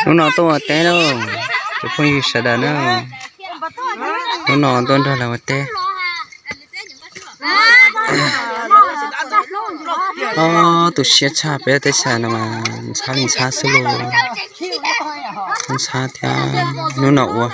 Hnub no tuaj ua teb lauj, cov phooj ywg sawv daws na. Hnub no tuaj nrog lawv ua teb. Ob tug siab tshaj peb teb chaws no mas ntxhab li ntxhab xwb lauj. Ntxhab thiab hnub no ua.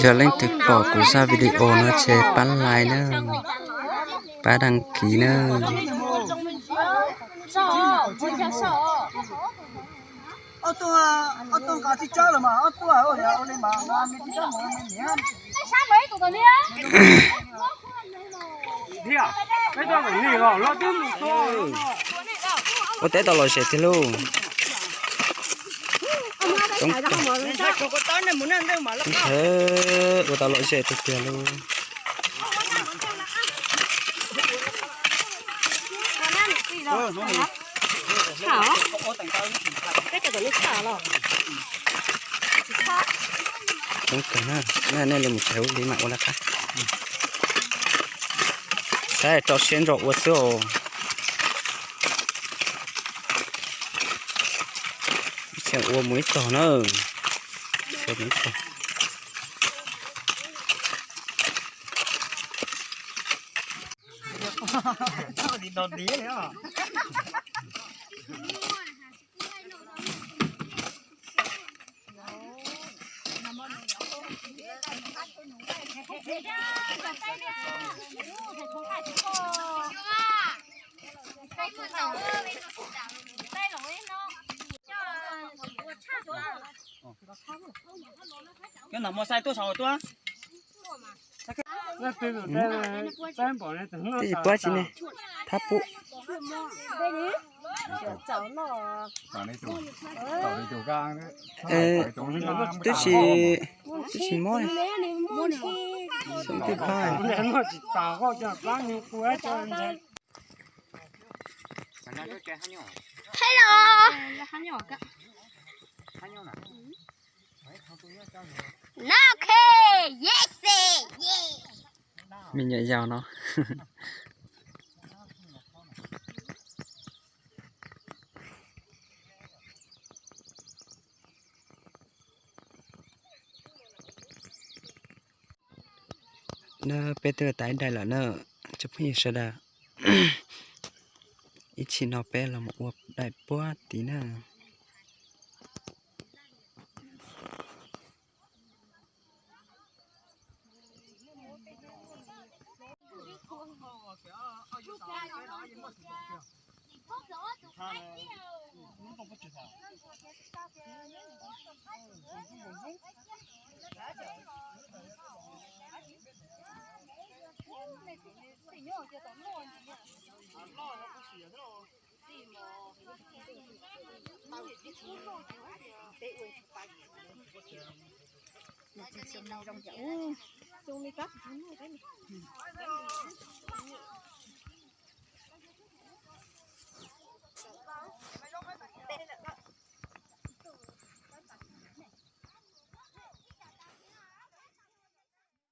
Yog leej twg pom kuv zaj video no ces pab like na, pab đăng ký na. Ua teb tau lom zem tiag lauj. Ua tau lom zem tiag tiag lauj. Coob kawg na, nej li mus tsev ua li mam ua lawv qab. Saib tso siab ntso ua xwb os. Ib txhia ua mus ib tog na. Twb tsis pom tsi ne, thab pub. Twb tsis, twb tsis mob. Xyov twb pab. Hello. No, ok, yes, yes. Me nyuam yaus no. Na peb twb tau daim lawm na, cov phooj ywg sawv daws. Ib chim no peb los mus ua daim puag tid na.